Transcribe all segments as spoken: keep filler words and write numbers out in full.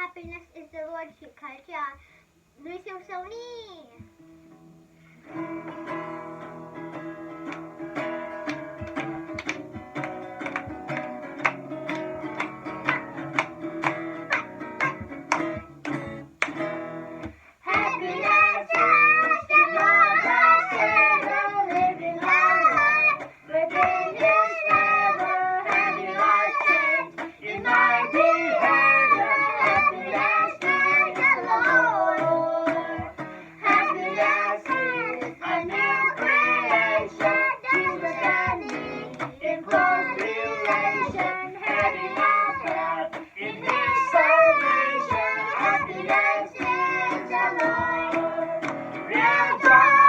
Happiness is the Lord, khit khai kia. Lui siu siu ni. Happiness is the Lord, I say, living life. Within this never having a change in my behavior, happiness is the Lord. Happiness is a new creation, Jesus and me in close relation, having a heart in His salvation, happiness is the Lord. Rejoice,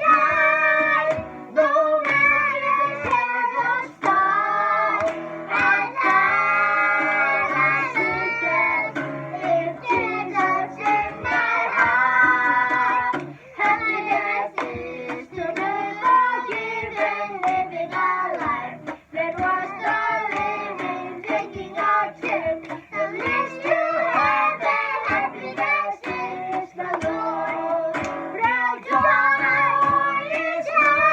my, no matter the storm, I tell my secrets, if Jesus in my heart. Happiness is to be forgiven, living a life that was the living, taking our trip that leads to heaven. Happiness is the Lord. Rejoice, my,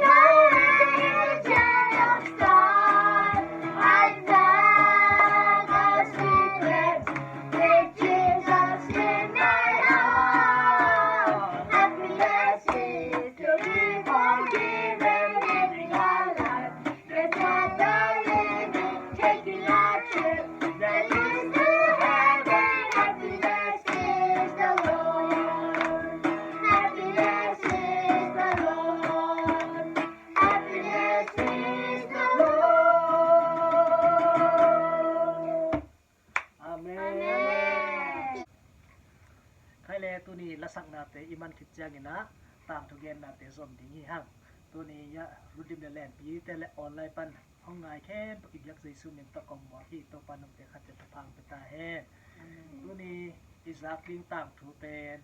no matter the storm, I tell my secrets. With Jesus in my heart, happiness is to be forgiven, living a life that's worth the living, taking our trip that leads to heaven. Happiness is the Lord. Happiness is the Lord. Happiness is the Lord. Amen. Amen. Khai le tuni lasaknate i man khit ciangin ah tangthu gennate zom ding hi hang. Tuni ah Rudim le Lenpi te le online pan hong ngai khempeuh i biak Jesu min tawh kong muak hi. Topa nungte khat ciat thupha pia ta hen. Amen. Tuni i zak ding tangthu pen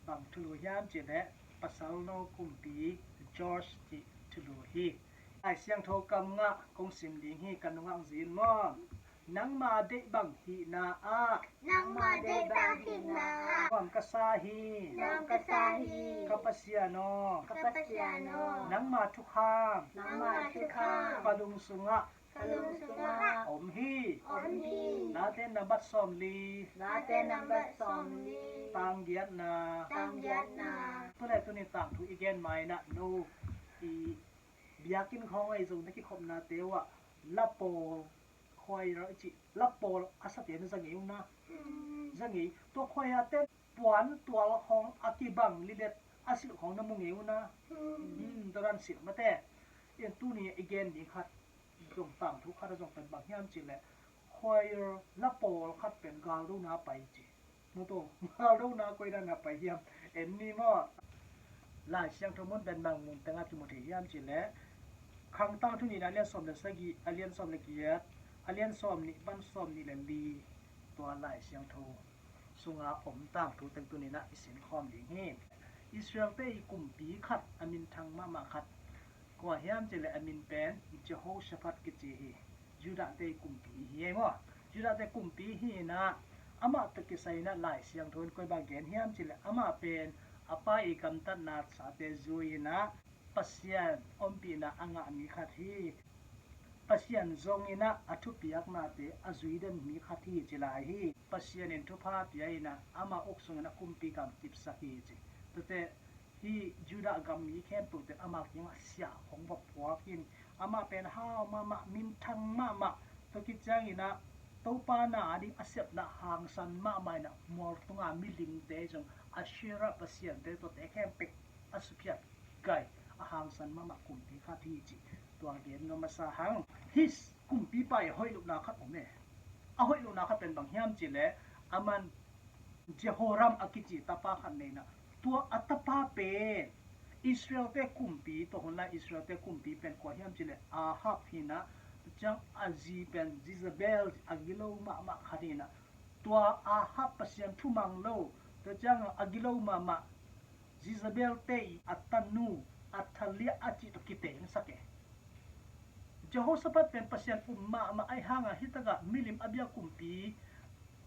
bang thulu hiam cih leh pasal no kumpi George cih thulu hi. Lai Siangtho kam ngah kong sim ding hi, ka nungak zin maw. Nangma deih bang hihna ah. Nangma deih bang hihna ah. Nuam ka sa hi. Nuam ka sa hi. Ka Pasian aw. Ka Pasian aw. Nangma thukham. Nangma thukham. Ka lung sungah. Ka lung sungah. Om hi. Om hi. Late nambat sawmli. Late nambat sawmli. Tang giatna. Tang giatna. Tule tuni tangthu i gen mai-in ah no i biakinn khawng ahi zong na kikhopnate uh ah lapawl, choir i cih lapawl a sate na za ngei uh na. Hmm. Za ngei. Tua choir te puan tual khawng a kibang lilet a silh khawng na mu ngei uh na. Hmm. Hmm, tua dan silh mate. In tuni i gen ding khat zong tangthu khat a zong pen bang hiam cih leh choir lapawl khat pen galdona pai ci. Mu tawh, galdona koi dan a pai hiam? En ni maw? Lai Siangtho mun pen bang mun tengah kimu thei hiam cih leh Khangtangthu nihna a lian sawm le sagih, a lian sawm le giat, a lian sawm nih pan sawm nih le li, tua Lai Siangtho sunga om tangthu teng tuni-in ah i sinkhawm ding hi. Israel-te i kumpi khat, a minthang mahmah khat, kua hiam cih leh a min pen Jehoshaphat kici hi. Judah-te i kumpi hi ei maw. Judah-te kumpi hi-in ah amah tawh kisai-in ah Lai Siangtho in koi bang gen hiam cih leh amah pen a pa i gamtatna sate zui-in ah Pasian ompihna a ngah mi khat hi. Pasian zong in ah a thupiaknate a zui den mi khat hi ci lai hi. Pasian in thupha pia-in ah ama uk sungin a kumpi gam kipsak hi ci. Tuate hih Judah gam mi khempeuhte ama kiangah siah hong va phuak in, amah pen hau mahmah, minthang mahmah, tua khit ciangin ah Topa na a ding a sepna hangsan mahmah in ah mual tunga milingte zong Asherah pasiante tuate khempeuh a suphiat gai a hangsan mahmah kumpi khat hi ci. Tua gen nuam masa hang. Hih kumpipa i hoih lohna khat om e. A hoih lohna khat pen bang hiam cih leh aman Jehoram a kici tapa khat nei-in ah tua a tapa pen Israel-te kumpi, tua hun lai Israel-te kumpi pen kua hiam cih leh Ahab hi-in ah, ciang a zi pen Jezebel a gilo mahmah khat hi-in ah, tua Ahab Pasian thumang lo, tua ciang a gilo mahmah Jezebel-te i a tanu Athaliah a cih tawh kitengsak e. Jehoshaphat pen Pasian um mahmah ahih hangin, hih takah milim a bia kumpi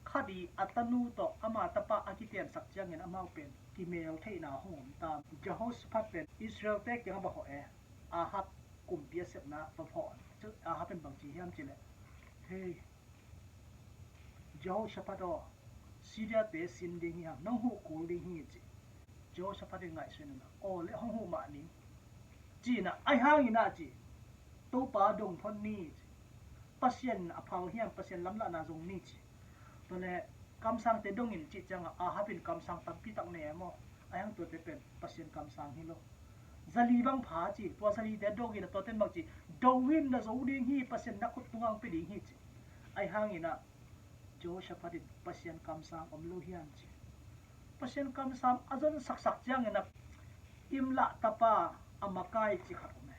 khat i a tanu tawh ama tapa a kitiansak ciangin amau pen kimel theihna hong om ta. Jehoshaphat pen Israel-te kiangah va hawh e, Ahab kumpi a sepna va hawh. Ahab in bang ci hiam cih leh, hei, Jehoshaphat aw, Syria-te sin ding hi hang, nong huh kul ding hi, ci. Jehoshaphat in ngaihsun in, aw le, hong huh mah ning, ci-in ah, ahih hangin ah, ci, Topa dong phot ni, ci. Pasian a phal hiam, Pasian lamlahna zong ni, ci. Tua leh kamsangte dong in cih ciangah Ahab in kamsang tampi tak nei e maw. Ahih hang tuate pen Pasian kamsang hi lo. Zali bang pha, ci. Tua zalite dong in ah tuate bang ci, do in, na zo ding hi, Pasian na khut tungah hong pia ding hi, ci. Ahih hangin ah Jehoshaphat in, Pasian kamsang om lo hiam, ci. Pasian kamsang a zon saksak ciangin ah Imlah tapa Amakai ci khat om e.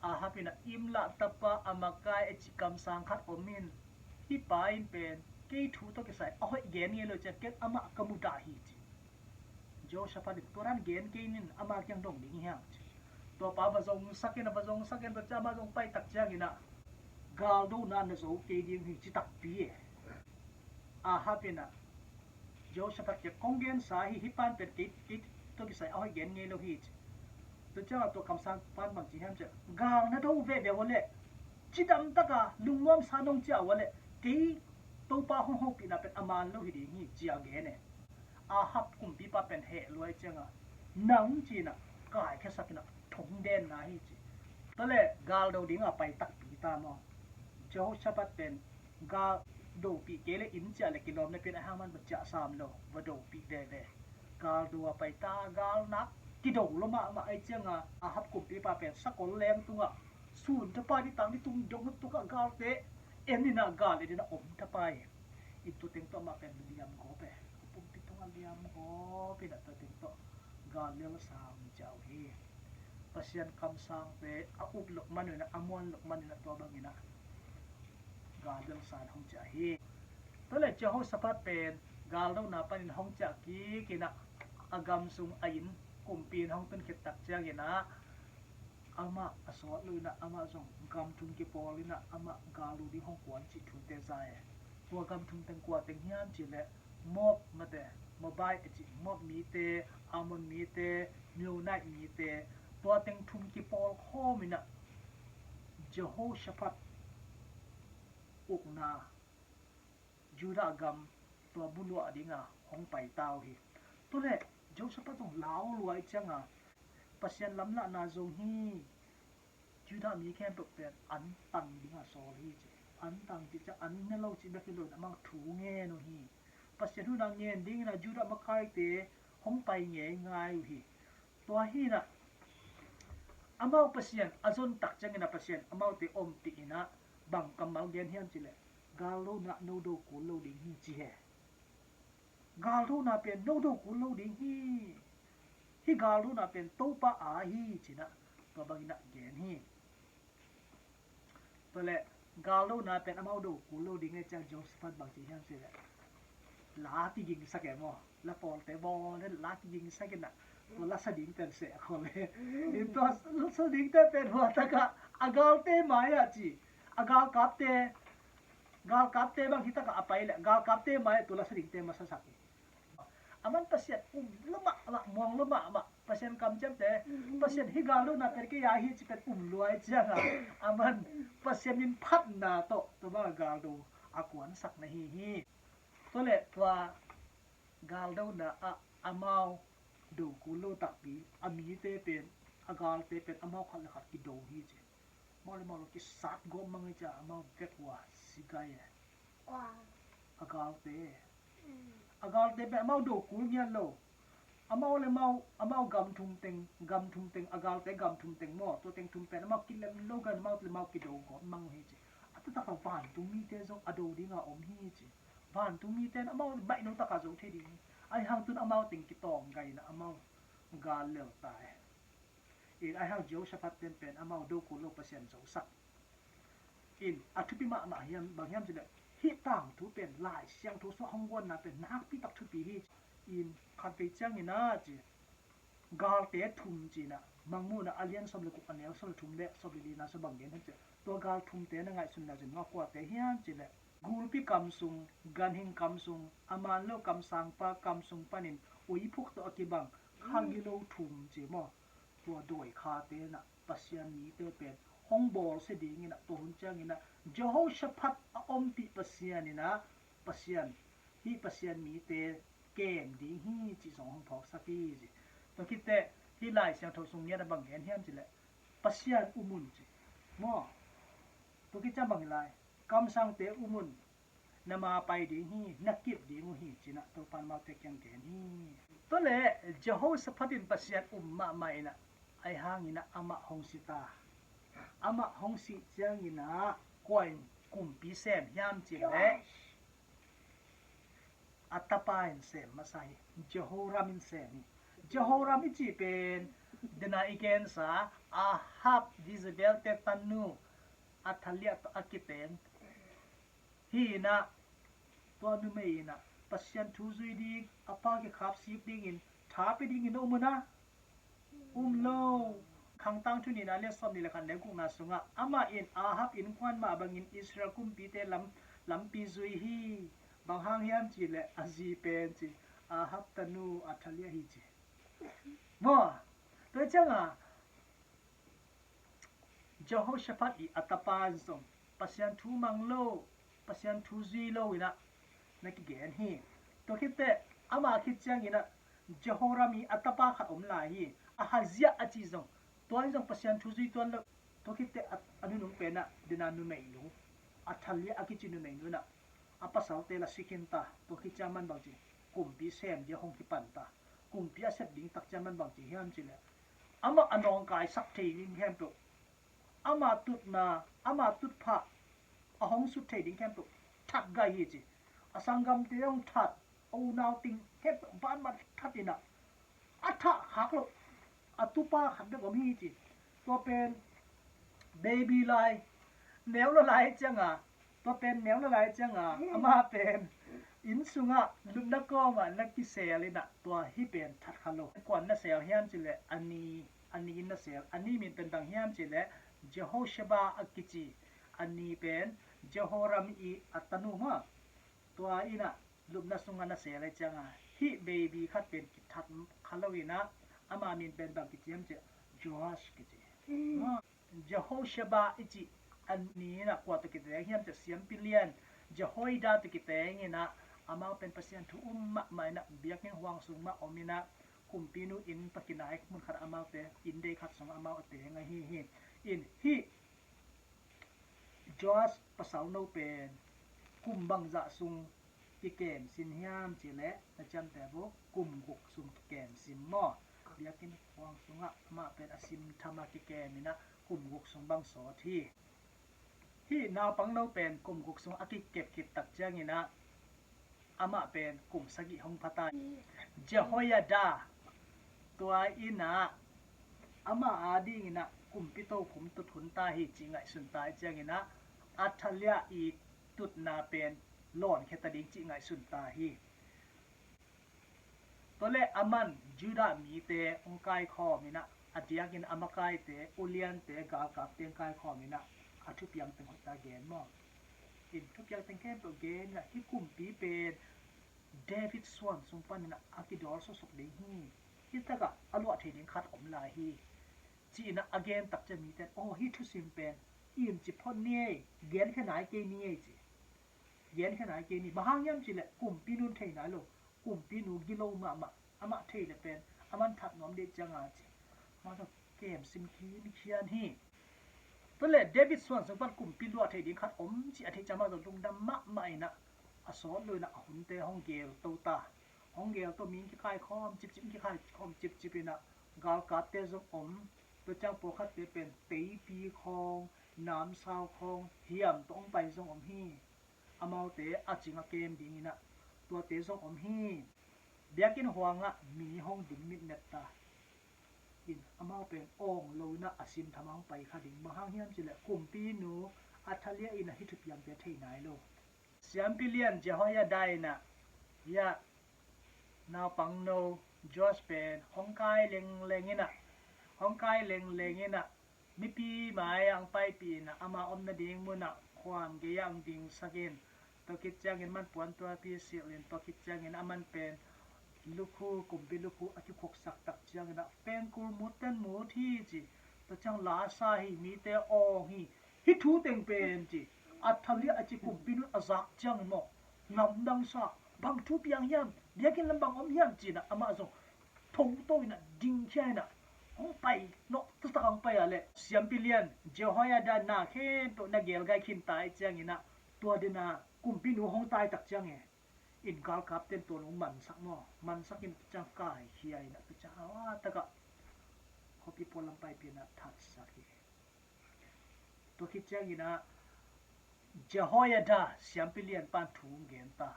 Ahab in ah Imlah tapa Amakai a ci kamsang khat om in, hih pa in pen kei thu tawh kisai a hoih gen ngei lo ciang ken amah ka mudah hi, ci. Jehoshaphat in, tua dan gen kei ning, ama kiang dong ding hi hang, ci. Tua pa va zongsak in ah, va zongsak in, tua ciang amah zong pai tak ciangin ah, galdona na zo kei ding hi, ci takpi e. Ahab in ah Jehoshaphat kiang, kong gensa hi, hih pa in pen kei, kei tawh kisai a hoih gen ngei lo hi, ci. Tua ciangah tua kamsang pa in bang ci hiam cih leh, gal na do veve uh a leh, cidam taka lungnuamsa nong ciah uh a leh, kei Topa hong hopihna pen a man lo hi ding hi, ci a gen e. Ahab kumpipa pen heh lua ciangah, nang, ci-in ah kaikhiasak in ah thong denna hi, ci. Tua leh galdo dingah pai takpi ta maw. Jehoshaphat pen gal dopih kei leh inn ciah leh kilawm napi-in ahih hang amah va ciah sam lo, va dopih veve. Galdo a pai ta, gal nak kido lua mahmah ahih ciangah Ahab kumpipa pen sakol leng tungah sun thapai, nitak nitung dong tukah galte en in ah, gal en in ah om thapai. In tua teng tawh amah pen liam gawp e. A pumpi tungah liam gawp in ah tua teng tawh gal lelsa hong ciah uh hi. Pasian kamsangte a up lok man uh in ah, a muan lok man uh in ah, tua bangin ah gal lelsa hong ciah hi. Tua leh Jehoshaphat pen galdona panin hong ciah kik in ah, a gam sung a inn kumpi in hong tun khit tak ciangin ah, amah a sawt lo in ah, amah zong gam thum kipawl in ah, amah galdo ding hong kuan cih thute za e. Tua gam thum teng kua teng hiam cih leh, Moab mate, Moabite a cih, Moab mite, Ammon mite, Meunite mite, tua teng thum kipawl khawm in ah Jehoshaphat ukna Judah gam tua buluah dinga hong pai ta uh hi. Tua leh Jehoshaphat zong lau lua ahih ciangah, Pasian lamlahna zong hi. Judah mi khempeuh pen an tang dinga sawl hi, ci. An tang cih ciang an ne lo cih bek hi lo in, amau thu ngen uh hi. Pasian hun a ngen dingin ah Judah makaite hong pai ngeingai uh hi. Tua hi in ah, amau Pasian a zon tak ciangin ah Pasian amaute ompih in ah, bang kammal gen hiam cih leh, galdona no do kul lo ding hi, ci hi. Galdona pen no do kul lo ding hi. Hih galdona pen Topa aa hi, ci-in ah tua bangin ah gen hi. Tua leh galdona pen amau do kul lo ding ahih ciang Jehoshaphat bang ci hiam cih leh, la kigingsak e maw. La pawlte bawl in la kigingsak in ah, tua la sa dingte seh a khol e. In tua sa dingte pen hua takah a galte mai-ah, ci, a galkapte, galkapte bang hih takah a pai leh galkapte mai-ah tua la sa dingte masa sak hi. Aman Pasian um lua mahmah, muang lua mahmah, Pasian kamciamte, Pasian hih galdona pen kei aa hi, ci pen um lua ahih ciangah, aman Pasian min phatna tawh tua bangah galdo a kuansak na hi hi. Tua leh tua galdona ah amau do kul lo takpi, a mite pen, a galte pen amau khat le khat kido hi, ci. Amau le amau lo kisat gawp mang hi, ci-a amau vek uh a, si gai e. A galte, a galte pen amau do kul ngiat lo. Amau le amau, amau gam thum teng, gam thum teng, a galte gam thum teng maw, tua teng thum pen amau kilem lo, gan amau le amau kido gawp mang uh hi, ci. A taktak a vantung mite zong a do dinga om hi, ci. Vantung mite in amau baihno takah zo thei ding hi. Ahih hang tun amau teng kitawng gai in ah amau gal lel ta e. In ahih hang Jehoshaphat ten pen amau do kul lo Pasian zosak. In a thupi mahmah hiam, bang hiam cih leh, hih tangthu pen Lai Siangtho sungah hong guanna pen nakpi tak thupi hi. In khatvei ciangin ah, ci, galte thum, ci-in ah, Mangmuhna a lian sawm le guk, a neu sawm le thum le sawm le lina sung bang gen hiam cih leh, tua gal thumte na ngaihsun le zin mah kuate hiam cih leh, gulpi kam sung, ganhing kam sung, a man lo kamsangpa kam sung panin uiphuk tawh a kibang kha gilo thum ci maw? Tua dawi khate in ah Pasian mite pen hong bawlsia dingin ah, tua hun ciangin ah Jehoshaphat a ompih Pasian in ah, Pasian, hih Pasian mite kem ding hi cih zong hong phawksak hi ci. Tua khit teh hih Lai Siangtho sung ngiat ah bang gen hiam cih leh, Pasian um un ci maw? Tua khit ciang bang hi lai, kamsangte um un, na ma pai ding hi, na kip ding uh hi ci-in ah Topa in amaute kiang gen hi. Tua leh Jehoshaphat in Pasian um mahmah in ah, ahi hangin ah amah hong si ta. Amah hong sih ciangin ah kua in kumpi sem hiam cih leh, a tapa in sem masa hi. Jehoram in sem hi. Jehoram i cih pen dena i gensa Ahab, Jezebel te tanu Athaliah tawh a kiteng hi in ah, tua numei in ah Pasian thu zui ding, a pa kikhap sik dingin, tha pia dingin a um un ah, um lo. Khang Tangthu nihna a lian sawm nih le khat, neu gukna sungah, amah in Ahab innkuan mah bangin Israel kumpite lam, lampi zui hi. Bang hang hiam cih leh a zi pen ci, Ahab tanu Athaliah hi ci maw? Tua ciangah Jehoshaphat i a tapa in zong Pasian thu mang lo, Pasian thu zui lo in ah na kigen hi. Tua khit teh ama khit ciangin ah Jehoram i a tapa khat om lai hi, Ahaziah a ci zong, tua in zong Pasian thu zui tuan lo. Tua khit teh a, a nunung pen ah dena numei nu, Athaliah a kici numei nu in ah a pasalte la si khin ta. Tua khit ciang aman bang ci, kumpi sem ding hong kipan ta. Kumpi a sep ding tak ciang aman bang ci hiam cih leh, amah a nawngkaisak thei ding khempeuh, ama tutna, ama tutphah a hong sut thei ding khempeuh that gai hi ci. A sanggamte hong that, a unau ting khempeuh banban that in ah, a thah khak loh a tupa khat bek om hi ci. Tua pen baby lai, neu lo lai ciangah, tua pen neu lo lai ciangah, amah pen inn sungah lupna kawmah na kisel in ah, tua hih pen that kha lo. Kuan na sel hiam cih leh, a ni, a ni in na sel. A ni min pen bang hiam cih leh, Jehosheba a kici. A ni pen Jehoram i a tanu maw? Tua in ah lupna sungah na sel ahih ciangah, hih baby khat pen kithat kha lo in ah, ama min pen bang kici hiam cih leh, Joash kici. Jehosheba i cih a ni in ah kua tawh kiteng hiam cih leh, siampi lian Jehoiada tawh kiteng in ah, amau pen Pasian thu um mahmah in ah, biakinn huang sung mah om in ah, kumpinu inn tawh kinai mun khat ah amaute inn dei khat sungah amau a teng ahi hi. In hih Joash pasal no pen kum bangzah sung kikem sin hiam cih leh, na ciamteh uh, kum guk sung kikem sin maw? Biakinn huang sungah amah pen a sim tham a kikem in ah kum guk sung bang sawt hi. Hih naupang no pen kum guk sung a kikep khit tak ciangin ah amah pen kum sagih hong pha ta hi. Jehoiada, tua in ah amah adingin ah kumpi tokhom tut hun ta hi cih ngaihsun ta ahih ciangin ah, Athaliah i tutna pen lawnkhia ta ding cih ngaihsun ta hi. Tua leh aman Judah mite hong kaikhawm in ah, a diakin a makaite, uliante, galkapte hong kaikhawm in ah, a thupiang teng hoih ta gen maw? In thupiang teng khempeuh gen in ah, hih kumpi pen David suan sung panin ah a kidawl sawsuk ding hi. Hih takah a luah thei ding khat om lai hi, ci-in ah a gen tak ciang mite in, aw, hih thusim pen imcip phot ni ei, genkhia nai kei ni ei ci. Genkhia nai kei ni. Bang hang hiam cih leh kumpinu in thei nai lo. Kumpinu gilo mahmah. Amah thei leh pen aman that nuam ding ciang a ci, amah zong kem sim khinkhian hi. Tua leh David suan sung pan kumpi luah thei ding khat om cih a theih ciang amah zong lungdam mahmah in ah, a sawt lo in ah a hunte hong gelto ta. Hong gelto, mi hong kikaikhawm cipcip, hong kikaikhawm cipcip in ah, galkapte zong om. Tua ciang pawlkhatte pen teipi khawng, namsau khawng, hiam tawh hong pai zong om hi. Amaute a cing a kem dingin ah, tuate zong om hi. Biakinn huangah mi hong ding mitmet ta in, amau pen awng lo in ah a sim tham a hong pai kha ding. Bang hang hiam cih leh kumpinu Athaliah in ah hih thupiangte thei nai lo. Siampi lian Jehoiada in ah, hiah naupang no Joash pen hong kai lengleng in ah, Hong kai lengleng in ah, mipi mai ah hong paipih in ah, ama omna ding mun ah khuam gei ah hong dingsak in, tua khit ciangin aman puantuapi silh in, tua khit ciangin aman pen lukhu, kumpi lukhu a kikhuksak tak ciangin ah, pengkul mut ten mut hi ci. Tua ciang la sa hi, mite awng hi, hih thu teng pen ci. A thaliah a ci, kumpi nu a zak ciangin maw, lamdang sa, bang thu piang hiam, biakinn lam bang om hiam ci in ah, amah zong thoto in ah, dingkhia in ah, hong pai, nawh, taktak hong pai a leh, siampi lian Jehoiada na khempeuh na gelgai khin ta ahih ciangin ah, tua den a kumpi nu hong tai tak ciangin, in galkap ten tua nu mansak maw, mansak in tua ciang kaikhia in ah, tua ciang a takah khuapi pualam paipih in ah thatsak hi. Tua khit ciangin ah Jehoiada siampi lian pan thu hong gen ta.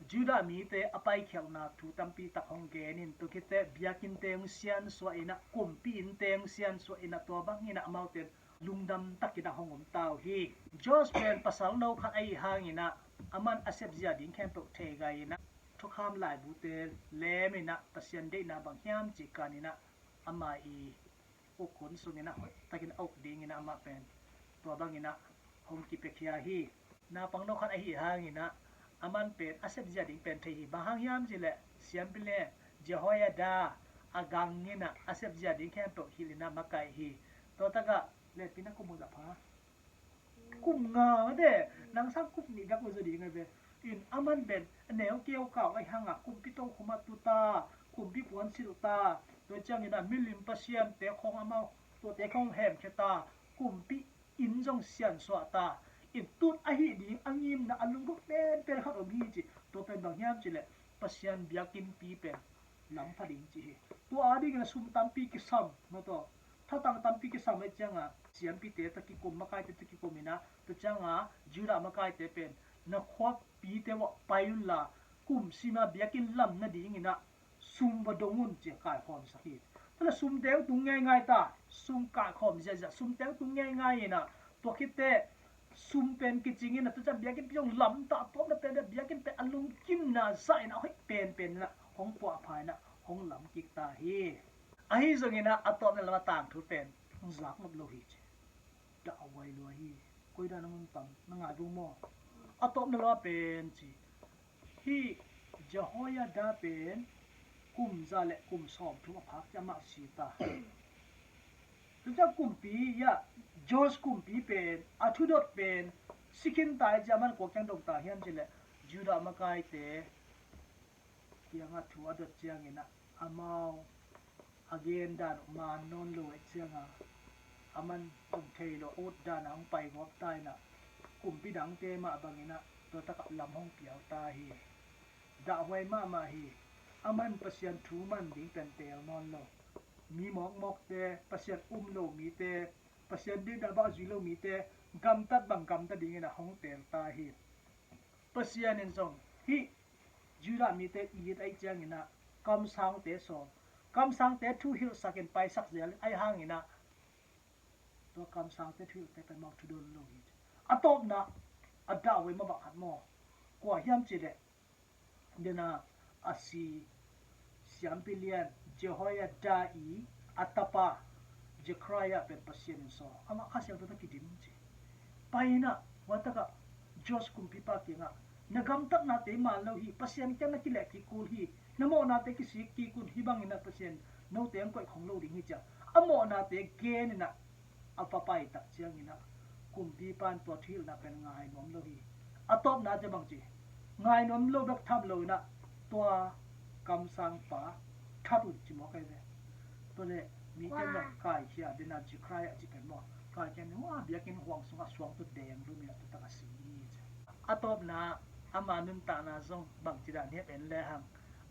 Judah mite a paikhialhna thu tampi tak hong gen in, tua khit teh biakinnte hong siansuah in ah, kumpi innte hong siansuah in ah, tua bangin ah amaute lungdam takin ah hong om ta uh hi. Joas pen pasal no khat ahih hangin ah, aman a sepzia ding khempeuh theigai in ah, thukham laibute lem in ah, Pasian deihna bang hiam cih kan in ah, ama i uk hun sungin ah hoihtakin a uk dingin ah amah pen tua bangin ah hong kipiakhia hi. Naupang no khat ahih hangin ah, aman pen a sepzia ding pen thei hi. Bang hang hiam cih leh, siampi lian Jehoiada a gang in ah a sepzia ding khempeuh hilh in ah makaih hi. Tua takah, letpi na kum uh zah pha? Kum nga mate, nang sang kum nih bek uh zaw ding a ve. In aman pen a neu keu kau ahih hang a, kumpi tokhom ah tu ta, kumpi puan silh ta, tua ciangin ah milim pasiante khong amau, tuate khong hemkhia ta, kumpi inn zong siansuah ta. In tun ahih ding a ngimna a lunggulh penpen khat om hi ci. Tua pen bang hiam cih leh, Pasian biakinnpi pen lam pha ding ci hi. Tua a dingin a sum tampi kisam, maw tua, thatang tampi kisam ahih ciangin, siampite tawh kikum, makaite tawh kikum in ah, tua ciangin Judah makaite pen, na khuapite uah pai unla, kum sim a biakinn lam nadingin ah sum va dong un ci-a kaikhawmsak hi. Tua leh sumte hong tung ngeingai ta, sum kaikhawm ziahziah, sumte hong tung ngeingai in ah, tua khit teh sum pen kicing in ah, tua ciang biakinn pi hong lam ta, a tawpna pen ah biakinn pen a lungkimna zah in ah, a hoih penpen in ah hong puahpha in ah hong lam kik ta hi. Ahi zongin ah a tawpna lam a tangthu pen hong zak nop lo hi ci. Dahhuai lua hi. Koi dan a ngun tam, na ngai vung maw? A tawpna lam a pen ci, hih Jehoiada pen kum za le kum sawmthum a phak ciang amah si ta. Tua ciang kumpi, ya, Joas kumpi pen a thudot pen si khin ta ahih ciang aman kua kiang dong ta hiam cih leh, Judah makaite kiangah thu a dot ciangin ah, amau a gen dan uh man nawn lo ahih ciangin, aman kum thei lo a ut dan a hong pai gawp ta in ah, kumpi dangte mah bangin ah tua takah lam hong piau ta hi. Dahhuai mahmah hi. Aman Pasian thu man ding pen teel nawn lo. Mi mawkmawkte, Pasian um lo mite, Pasian deihna bang a zui lo mite gamtat bang gamta dingin ah hong teel ta hi. Pasian in zong hih Judah mite it ahih ciangin ah kamsangte sawm, kamsangte thu hilhsak in paisak zel ahih hangin ah, tua kamsangte thu hilhte pen amau thudon lo hi. A tawpna a dahhuai mah bang khat maw? Kua hiam cih leh, den a a si siampi lian Jehoiada i a tapa Zechariah pen Pasian in sawl, amah Kha Siangtho tawh kidim ci. Pai in ah, tua takah Joas kumpipa kiangah, na gamtatnate man lo hi, Pasian kiang na kileh kik kul hi, na mawhnate kisik kik un, hih bangin ah Pasian note hong koih khong lo ding hi ci a, a mawhnate gen in ah, a va pai tak ciangin ah, kumpipa in tua thu hilhna pen ngai nuam lo hi. A tawpna ciang bang ci, ngai nuam lo bek tham lo in ah, tua kamsangpa that un ci mawk ahi ve. Tua leh mite in zong kaikhia, den a Zechariah a cih pen maw, kaikhia in, hua, biakinn huang sungah suang tawh deng lum in ah tua tak a si hi ci. A tawpna, ama nuntakna zong bangci dan hiam en lehang,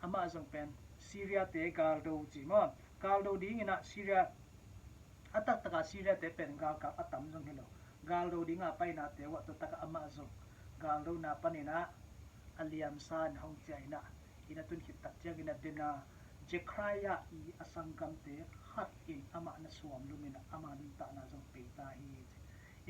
amah zong pen Syria-te galdo ci maw, galdo dingin ah Syria, a taktak a Syria-te pen galkap a tam zong hi lo. Galdo ding a painate uah tua takah amah zong galdona panin ah a liamsa in hong ciah in ah, inn a tun khit tak ciangin ah, den a Zechariah i a sanggamte khat in amah na suam lum in ah, ama nuntakna zong pei ta hi.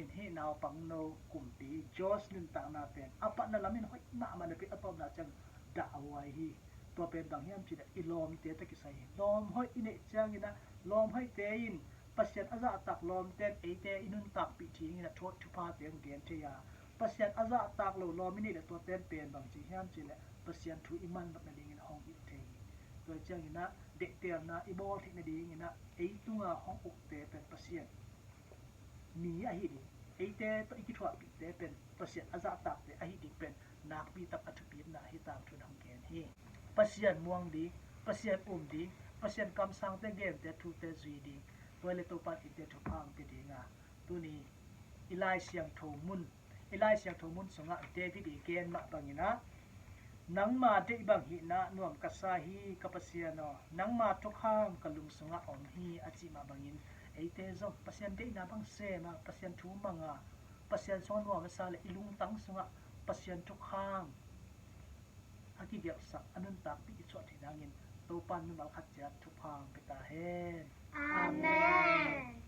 In hih naupangno kumpi Joas nuntakna pen a patna lamin hoih mahmah napi, a tawpna ciang dahhuai hi. Tua pen bang hiam cih leh i lawmte tawh kisai hi. Lawm hoih i neih ciangin ah, Lawm hoihte in Pasian a zahtak lawmten eite i nuntakpih dingin a thawh thuphate hong gen thei a, Pasian a zahtak lo lawm i neih le tuate in pen bang ci hiam cih leh Pasian thu i man nop nadingin hong hilh thei hi. Tua ciangin ah deihtelna i bawl theih nadingin ah ei tunga hong ukte pen Pasian mi ahi ding, eite tawh i kithuahpihte pen Pasian a zahtakte ahi ding pen nakpi tak a thupitna hi tangthu in hong gen hi. Pasian muang ding, Pasian um ding, Pasian kamsangte gente thute zui ding, tua le Topa in eite thupha hong pia ding a, tuni i Lai Siangtho mun, i Lai Siangtho mun sungah David i gen mah bangin ah, nangma deih bang hihna nuam ka sa hi ka Pasian aw, nangma thukham ka lung sungah om hi a cih mah bangin, eite zong Pasian deihna bang sem a, Pasian thu mang a, Pasian sungah nuam a sa le i lungtang sungah Pasian thukham a kigelhsak a nuntakpih i thuah theih nangin Topa in mimal khat ciat thupha hong pia ta hen. Amen.